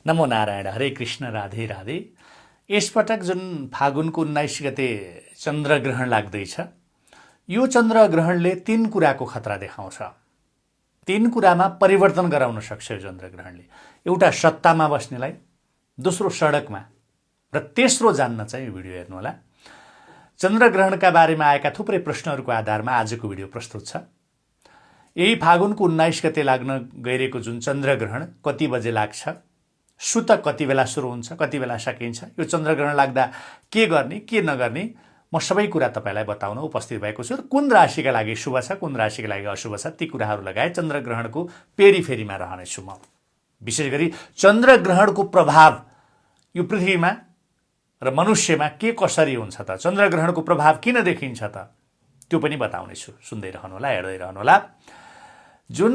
नमो नारायण, हरे कृष्ण, राधे राधे। यसपटक जुन फागुनको 19 गते चन्द्रग्रहण लाग्दैछ, यो चन्द्रग्रहणले तीन कुराको खतरा देखाउँछ। तीन कुरामा परिवर्तन गराउन सक्छ यो चन्द्रग्रहणले। एउटा सत्तामा बस्नेलाई, दोस्रो सडकमा, र तेस्रो जान्न चाहिँ यो भिडियो हेर्नुहोला। चन्द्रग्रहणका बारेमा आएका थुप्रै प्रश्नहरूको आधारमा आजको भिडियो प्रस्तुत छ। यही फागुनको 19 गते लाग्न गइरहेको जुन चन्द्रग्रहण कति बजे लाग्छ, सुतक कति बेला सुरु हुन्छ, कति बेला सकिन्छ, यो चन्द्रग्रहण लाग्दा के गर्ने के नगर्ने, म सबै कुरा तपाईलाई बताउन उपस्थित भएको छु। कुन राशिका लागि शुभ छ, कुन राशिका लागि अशुभ छ, ती कुराहरू लगायत चन्द्रग्रहणको पेरिफेरीमा रहनेछु म। विशेष गरी चन्द्रग्रहणको प्रभाव यो पृथ्वीमा र मनुष्यमा के कसरी हुन्छ त, चन्द्रग्रहणको प्रभाव किन देखिन्छ त, त्यो पनि बताउनेछु। सुन्दै रहनुहोला, हेर्दै रहनुहोला। जुन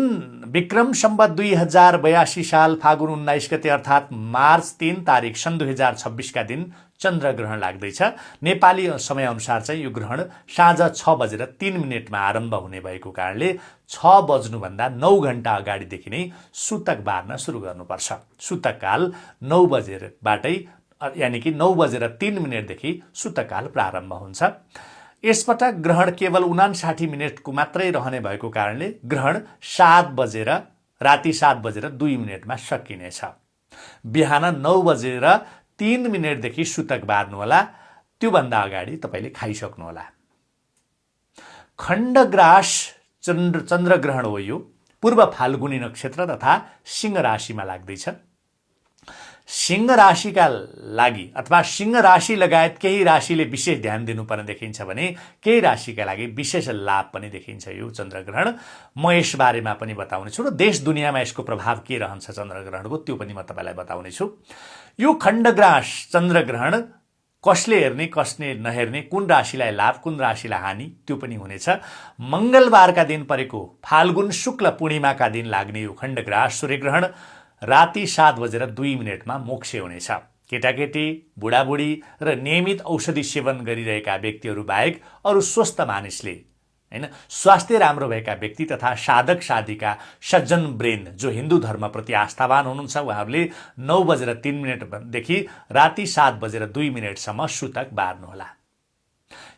विक्रम सम्वत 2082 साल फागुन 19 गते अर्थात् मार्च 3 तारिक सन् 2026 का दिन चन्द्रग्रहण लाग्दैछ। नेपाली समयअनुसार चाहिँ यो ग्रहण साँझ 6:03 आरम्भ हुने भएको कारणले 6 बज्नुभन्दा 9 घण्टा अगाडिदेखि नै सुतक बार्न सुरु गर्नुपर्छ। सुतककाल 9 बजेबाटै यानि कि 9:03 देखि सुतककाल प्रारम्भ हुन्छ। यसपटक ग्रहण केवल 59 मिनटको मात्रै रहने भएको कारणले ग्रहण राति 7:02 सकिनेछ। बिहान 9:03 देखि सुतक बार्नुहोला। त्योभन्दा अगाडि तपाईले खाइसक्नुहोला। खण्डग्रास चन्द्रग्रहण हो यो। पूर्व फाल्गुनी नक्षत्र तथा सिंह राशिमा लाग्दैछ। सिंह राशिका लागि अथवा सिंह राशि लगायत केही राशिले विशेष ध्यान दिनुपर्ने देखिन्छ भने केही राशिका लागि विशेष लाभ पनि देखिन्छ यो चन्द्रग्रहण। म यस बारेमा पनि बताउने छु र देश दुनियाँमा यसको प्रभाव के रहन्छ चन्द्रग्रहणको त्यो पनि म तपाईलाई बताउने छु। यो खण्डग्रास चन्द्रग्रहण कसले हेर्ने कसले नहेर्ने, कुन राशिलाई लाभ कुन राशिलाई हानि, त्यो पनि हुनेछ। मंगलबारका दिन परेको फाल्गुन शुक्ल पूर्णिमाका दिन लाग्ने यो खण्डग्रास सूर्यग्रहण राति 7:02 मोक्ष हुनेछ। केटाकेटी, बुढाबुढी र नियमित औषधि सेवन गरिरहेका व्यक्तिहरू बाहेक अरू स्वस्थ मानिसले, हैन, स्वास्थ्य राम्रो भएका व्यक्ति तथा साधक साधिका सज्जन वृन्द जो हिन्दू धर्मप्रति आस्थावान हुनुहुन्छ उहाँहरूले 9:03 देखि राति 7:02 सुतक बार्नुहोला।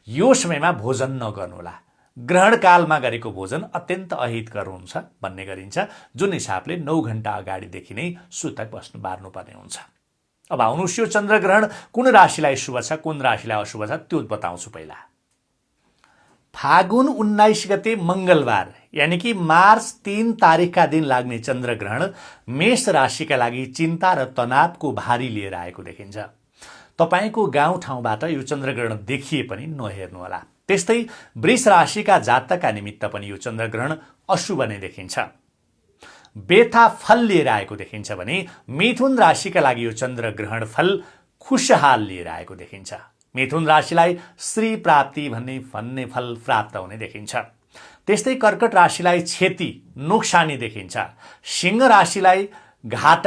यो समयमा भोजन नगर्नुहोला। ग्रहणकालमा गरेको भोजन अत्यन्त अहितकर हुन्छ भन्ने गरिन्छ, जुन हिसाबले 9 घण्टा अगाडिदेखि नै सुतक बार्नुपर्ने हुन्छ। अब आउनुहोस् यो चन्द्रग्रहण कुन राशिलाई शुभ छ, कुन राशिलाई अशुभ छ त्यो बताउँछु। पहिला फागुन 19 गते मंगलबार यानि कि मार्च 3 तारिकका दिन लाग्ने चन्द्रग्रहण मेष राशिका लागि चिन्ता र तनावको भारी लिएर आएको देखिन्छ। तपाईको गाउँठाउँबाट यो चन्द्रग्रहण देखिए पनि नहेर्नुहोला। त्यस्तै वृष राशिका जातकका निमित्त पनि यो चन्द्रग्रहण अशुभ नै देखिन्छ। बेथा फल लिएर आएको देखिन्छ भने मिथुन राशिका लागि यो चन्द्रग्रहण फल खुशहाल लिएर आएको देखिन्छ। मिथुन राशिलाई श्री प्राप्ति भन्ने फल प्राप्त हुने देखिन्छ। त्यस्तै कर्कट राशिलाई क्षति नोक्सानी देखिन्छ। सिंह राशिलाई घात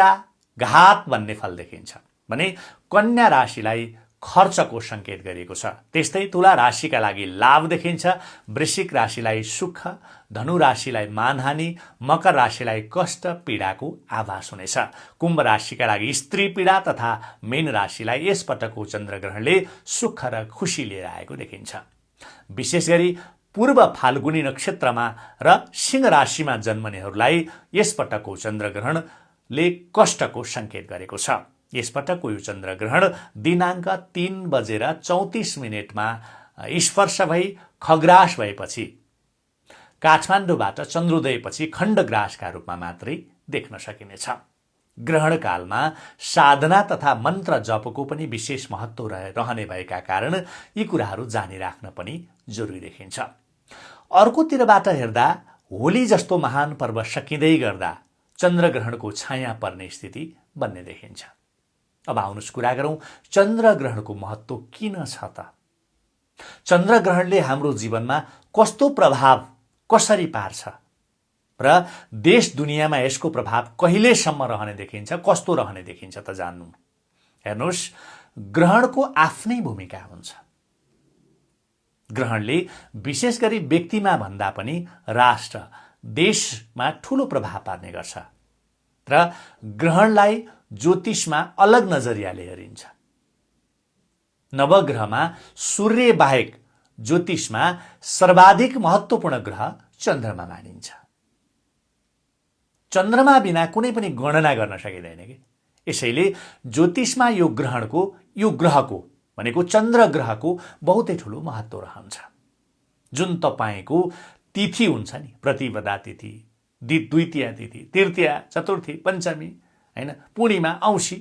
भन्ने फल देखिन्छ भने कन्या राशिलाई खर्चको संकेत गरिएको छ। त्यस्तै तुला राशिका लागि लाभ देखिन्छ। वृश्चिक राशिलाई सुख, धनु राशिलाई मानहानि, मकर राशिलाई कष्ट पीडाको आभास हुनेछ। कुम्भ राशिका लागि स्त्री पीडा तथा मीन राशिलाई यसपटकको चन्द्रग्रहणले सुख र खुशी लिएर आएको देखिन्छ। विशेष गरी पूर्व फाल्गुनी नक्षत्रमा र सिंह राशिमा जन्मनेहरूलाई यसपटकको चन्द्रग्रहणले कष्टको संकेत गरेको छ। यसपटकको यो चन्द्रग्रहण दिनाङ्क 3:34 स्पर्श भई खग्रास भएपछि काठमाडौँबाट चन्द्रोदयपछि खण्डग्रासका रूपमा मात्रै देख्न सकिनेछ। ग्रहणकालमा साधना तथा मन्त्र जपको पनि विशेष महत्त्व रहने भएका कारण यी कुराहरू जानिराख्न पनि जरुरी देखिन्छ। अर्कोतिरबाट हेर्दा होली जस्तो महान पर्व सकिँदै गर्दा चन्द्रग्रहणको छाया पर्ने स्थिति बन्ने देखिन्छ। अब आउनुहोस् कुरा गरौँ चन्द्रग्रहणको महत्त्व किन छ त। चन्द्रग्रहणले हाम्रो जीवनमा कस्तो प्रभाव कसरी पार्छ र देश दुनियाँमा यसको प्रभाव कहिलेसम्म रहने देखिन्छ, कस्तो रहने देखिन्छ त जान्नु। हेर्नुहोस्, ग्रहणको आफ्नै भूमिका हुन्छ। ग्रहणले विशेष गरी व्यक्तिमा भन्दा पनि राष्ट्र, देशमा ठूलो प्रभाव पार्ने गर्छ र ग्रहणलाई ज्योतिषमा अलग नजरियाले हेरिन्छ। नवग्रहमा सूर्य बाहेक ज्योतिषमा सर्वाधिक महत्त्वपूर्ण ग्रह चन्द्रमा मानिन्छ। चन्द्रमा बिना कुनै पनि गणना गर्न सकिँदैन कि। यसैले ज्योतिषमा यो ग्रहको भनेको चन्द्र ग्रहको बहुतै ठुलो महत्त्व रहन्छ। जुन तपाईको तिथि हुन्छ नि, प्रतिपदा तिथि, द्वितीया तिथि, तृतीया, चतुर्थी, पञ्चमी, हैन, पूर्णिमा, औँसी,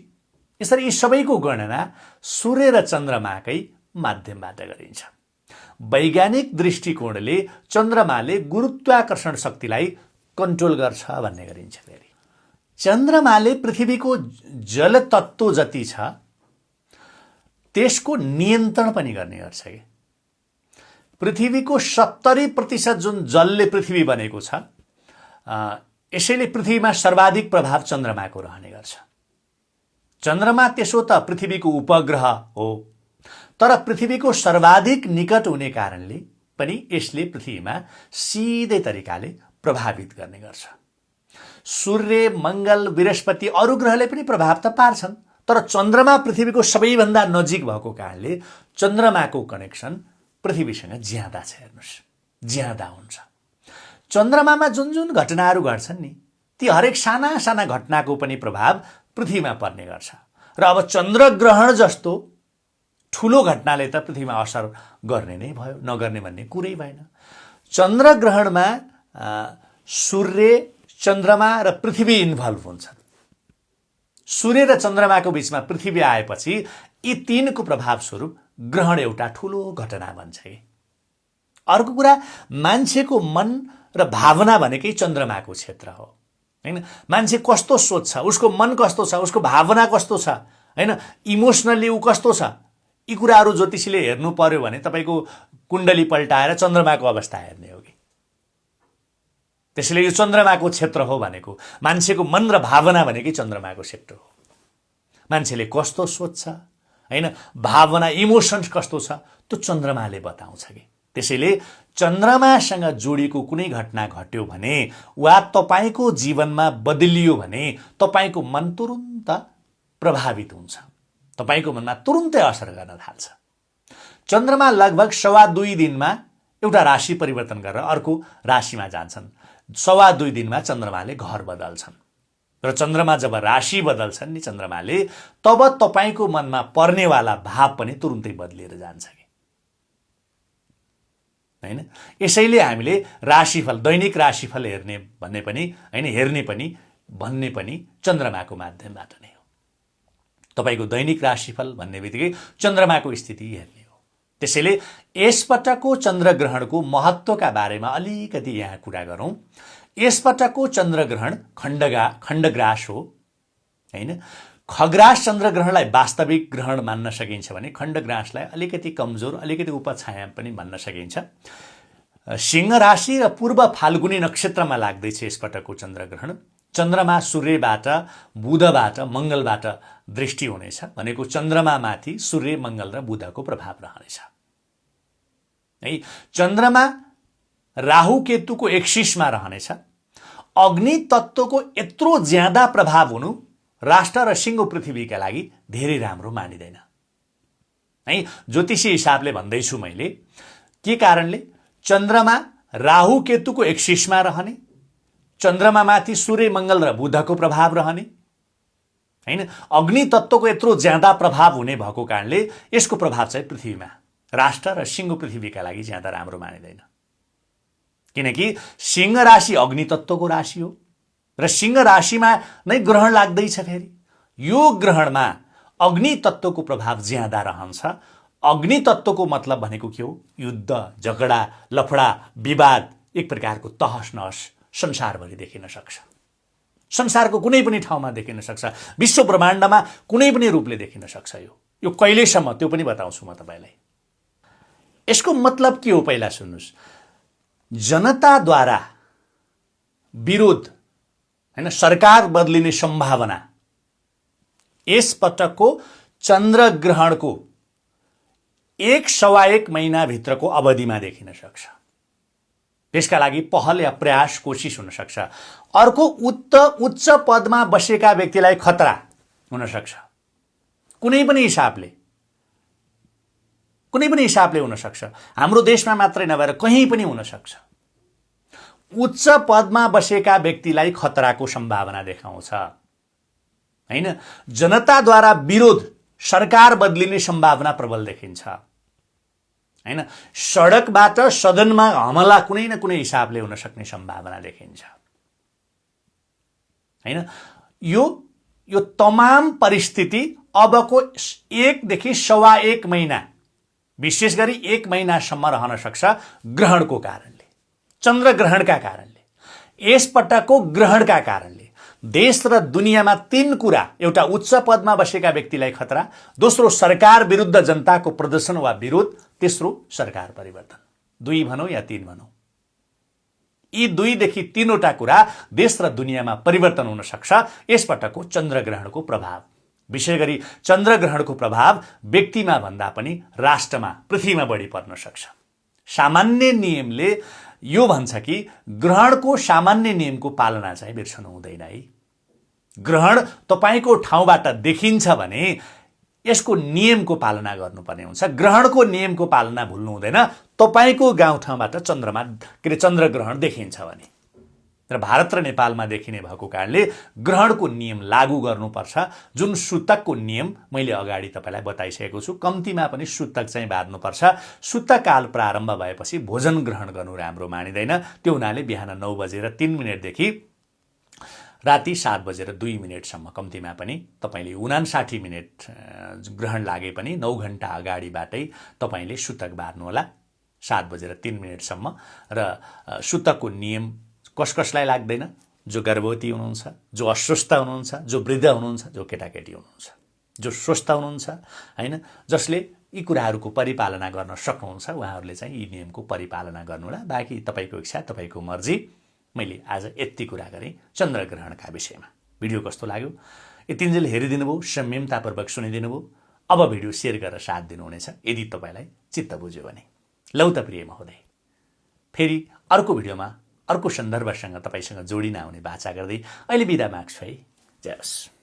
यसरी यी सबैको गणना सूर्य र चन्द्रमाकै माध्यमबाट गरिन्छ। वैज्ञानिक दृष्टिकोणले चन्द्रमाले गुरुत्वाकर्षण शक्तिलाई कन्ट्रोल गर्छ भन्ने गरिन्छ। फेरि चन्द्रमाले पृथ्वीको जल तत्त्व जति छ त्यसको नियन्त्रण पनि गर्ने गर्छ कि। पृथ्वीको 70% जुन जलले पृथ्वी बनेको छ, यसैले पृथ्वीमा सर्वाधिक प्रभाव चन्द्रमाको रहने गर्छ। चन्द्रमा त्यसो त पृथ्वीको उपग्रह हो, तर पृथ्वीको सर्वाधिक निकट हुने कारणले पनि यसले पृथ्वीमा सिधै तरिकाले प्रभावित गर्ने गर्छ। सूर्य, मंगल, बृहस्पति अरू ग्रहले पनि प्रभाव त पार्छन्, तर चन्द्रमा पृथ्वीको सबैभन्दा नजिक भएको कारणले चन्द्रमाको कनेक्सन पृथ्वीसँग ज्यादा छ। हेर्नुहोस्, ज्यादा हुन्छ। चन्द्रमामा जुन जुन घटनाहरू घट्छन् नि, ती हरेक साना साना घटनाको पनि प्रभाव पृथ्वीमा पर्ने गर्छ। र अब चन्द्रग्रहण जस्तो ठुलो घटनाले त पृथ्वीमा असर गर्ने नै भयो, नगर्ने भन्ने कुरै भएन। चन्द्रग्रहणमा सूर्य, चन्द्रमा र पृथ्वी इन्भल्भ हुन्छन्। सूर्य र चन्द्रमाको बीचमा पृथ्वी आएपछि यी तीनको प्रभाव स्वरूप ग्रहण एउटा ठुलो घटना बन्छ। अर्को कुरा, मान्छेको मन र भावना भनेकै चन्द्रमाको क्षेत्र हो, हैन। मान्छे कस्तो सोच्छ, उसको मन कस्तो छ, उसको भावना कस्तो छ, हैन, इमोसनली ऊ कस्तो छ, यी कुराहरू ज्योतिषीले हेर्नु पर्यो भने तपाईको कुण्डली पल्टाएर चन्द्रमाको अवस्था हेर्ने हो कि। त्यसैले यो चन्द्रमाको क्षेत्र हो भनेको, मान्छेको मन र भावना भनेकै चन्द्रमाको क्षेत्र हो। मान्छेले कस्तो सोच्छ, हैन, भावना, इमोसन्स कस्तो छ, त्यो चन्द्रमाले बताउँछ कि। त्यसैले चन्द्रमासँग जोडिएको कुनै घटना घट्यो भने वा तपाईको जीवनमा बदलियो भने तपाईको मन तुरुन्त प्रभावित हुन्छ, तपाईको मनमा तुरुन्तै असर गर्न थाल्छ। चन्द्रमा लगभग 2.25 दिनमा एउटा राशि परिवर्तन गरेर अर्को राशिमा जान्छन्। 2.25 दिनमा चन्द्रमाले घर बदल्छन् र चन्द्रमा जब राशि बदल्छन् नि चन्द्रमाले, तब तपाईको मनमा पर्नेवाला भाव पनि तुरुन्तै बदलिएर जान्छ कि, हैन। यसैले हामीले राशिफल, दैनिक राशिफल हेर्ने भन्ने पनि, हैन, हेर्ने पनि भन्ने पनि चन्द्रमाको माध्यमबाट नै हो। तपाईको दैनिक राशिफल भन्ने बित्तिकै चन्द्रमाको स्थिति हेर्ने हो। त्यसैले यसपटकको चन्द्रग्रहणको महत्त्वका बारेमा अलिकति यहाँ कुरा गरौँ। यसपटकको चन्द्रग्रहण खण्डग्रास हो, हैन। खग्रास चन्द्रग्रहणलाई वास्तविक ग्रहण मान्न सकिन्छ भने खण्डग्रासलाई अलिकति कमजोर, अलिकति उपछाया पनि भन्न सकिन्छ। सिंह राशि र पूर्व फाल्गुनी नक्षत्रमा लाग्दैछ यसपटकको चन्द्रग्रहण। चन्द्रमा सूर्यबाट, बुधबाट, मंगलबाट दृष्टि हुनेछ भनेको चन्द्रमामाथि सूर्य, मंगल र बुधको प्रभाव रहनेछ है। चन्द्रमा राहु केतुको एक्सिसमा रहनेछ। अग्नि तत्त्वको यत्रो ज्यादा प्रभाव हुनु राष्ट्र र सिंह पृथ्वीका लागि धेरै राम्रो मानिदैन है। ज्योतिषी हिसाबले भन्दैछु मैले, के कारणले? चन्द्रमा राहु केतुको एक्सिसमा रहने, चन्द्रमामाथि सूर्य, मंगल र बुधको प्रभाव रहने, हैन। अग्नि तत्त्वको यत्रो ज्यादा प्रभाव हुने भएको कारणले यसको प्रभाव चाहिँ पृथ्वीमा, राष्ट्र र सिंह पृथ्वीका लागि ज्यादा राम्रो मानिदैन। किनकि सिंह राशि अग्नि तत्त्वको राशि हो र सिंह राशिमा नै ग्रहण लाग्दैछ। फेरि यो ग्रहणमा अग्नि तत्त्वको प्रभाव ज्यादा रहन्छ। अग्नि तत्त्वको मतलब भनेको के हो? युद्ध, झगडा, लफडा, विवाद, एक प्रकारको तहस नहस संसारभरि देखिन सक्छ। संसारको कुनै पनि ठाउँमा देखिन सक्छ, विश्व ब्रह्माण्डमा कुनै पनि रूपले देखिन सक्छ। यो कहिलेसम्म त्यो पनि बताउँछु म तपाईलाई। यसको मतलब के हो पहिला सुन्नुस्। जनताद्वारा विरोध, हैन, सरकार बदलिने सम्भावना यस पटकको चन्द्रग्रहणको 1.25 महिनाभित्रको अवधिमा देखिन सक्छ। त्यसका लागि पहल या प्रयास, कोशिश हुन सक्छ। अर्को, उच्च पदमा बसेका व्यक्तिलाई खतरा, हुन सक्छ, कुनै पनि हिसाबले हुन सक्छ। हाम्रो देशमा मात्रै नभएर कहीँ पनि हुन सक्छ। उच्च पदमा बसेका व्यक्तिलाई खतराको सम्भावना देखाउँछ, हैन? जनताद्वारा विरोध, सरकार बदलिने सम्भावना प्रबल देखिन्छ, हैन? सडकबाट सदनमा हमला कुनै न कुनै हिसाबले हुन सक्ने सम्भावना देखिन्छ, हैन? यो तमाम परिस्थिति अबको 1 देखि सवा 1 महिना, विशेष गरी 1 महिनासम्म रहन सक्छ ग्रहणको कारणले, चन्द्रग्रहणका कारणले। यसपटकको ग्रहणका कारणले देश र दुनियाँमा 3 कुरा, एउटा उच्च पदमा बसेका व्यक्तिलाई खतरा, दोस्रो सरकार विरुद्ध जनताको प्रदर्शन वा विरोध, तेस्रो सरकार परिवर्तन। 2 भनौँ या 3 भनौँ, यी 2 देखि 3 वटा कुरा देश र दुनियाँमा परिवर्तन हुन सक्छ यसपटकको चन्द्रग्रहणको प्रभाव। विशेष गरी चन्द्रग्रहणको प्रभाव व्यक्तिमा भन्दा पनि राष्ट्रमा, पृथ्वीमा बढी पर्न सक्छ। सामान्य नियमले यो भन्छ कि ग्रहणको सामान्य नियमको पालना चाहिँ बिर्सनु हुँदैन है। ग्रहण तपाईको ठाउँबाट देखिन्छ भने यसको नियमको पालना गर्नुपर्ने हुन्छ। ग्रहणको नियमको पालना भुल्नु हुँदैन। तपाईको गाउँठाउँबाट चन्द्रग्रहण देखिन्छ भने र भारत र नेपालमा देखिने भएको कारणले ग्रहणको नियम लागू गर्नुपर्छ। जुन सूतकको नियम मैले अगाडि तपाईलाई बताइसकेको छु, कम्तीमा पनि सूतक चाहिँ बार्नुपर्छ। सूतककाल प्रारम्भ भएपछि भोजन ग्रहण गर्नु राम्रो मानिँदैन। त्यो हुनाले बिहान 9 बजेर 3 मिनेटदेखि राति 7 बजेर 2 मिनेटसम्म कम्तीमा पनि तपाईले 59 मिनेट ग्रहण लागे पनि 9 घण्टा अगाडिबाटै तपाईले सूतक बार्नुहोला 7 बजेर 3 मिनेटसम्म। र सूतकको नियम कसलाई लाग्दैन? जो गर्भवती हुनुहुन्छ, जो अस्वस्थ हुनुहुन्छ, जो वृद्ध हुनुहुन्छ, जो केटाकेटी हुनुहुन्छ, जो स्वस्थ हुनुहुन्छ, हैन, जसले यी कुराहरूको परिपालना गर्न सक्नुहुन्छ, उहाँहरूले चाहिँ यी नियमको परिपालना गर्नुहोला। बाँकी तपाईको इच्छा, तपाईको मर्जी। मैले आज यति कुरा गरेँ चन्द्रग्रहणका विषयमा। भिडियो कस्तो लाग्यो? यतिन्जेल हेरिदिनु भयो, संयमतापूर्वक सुनिदिनु भयो। अब भिडियो सेयर गरेर साथ दिनुहुनेछ यदि तपाईलाई चित्त बुझ्यो भने। लौ त प्रिय महोदय, फेरि अर्को भिडियोमा अर्को सन्दर्भसँग तपाईसँग जोडिन आउने बाचा गर्दै अहिले बिदा माग्छु है। जय होस्।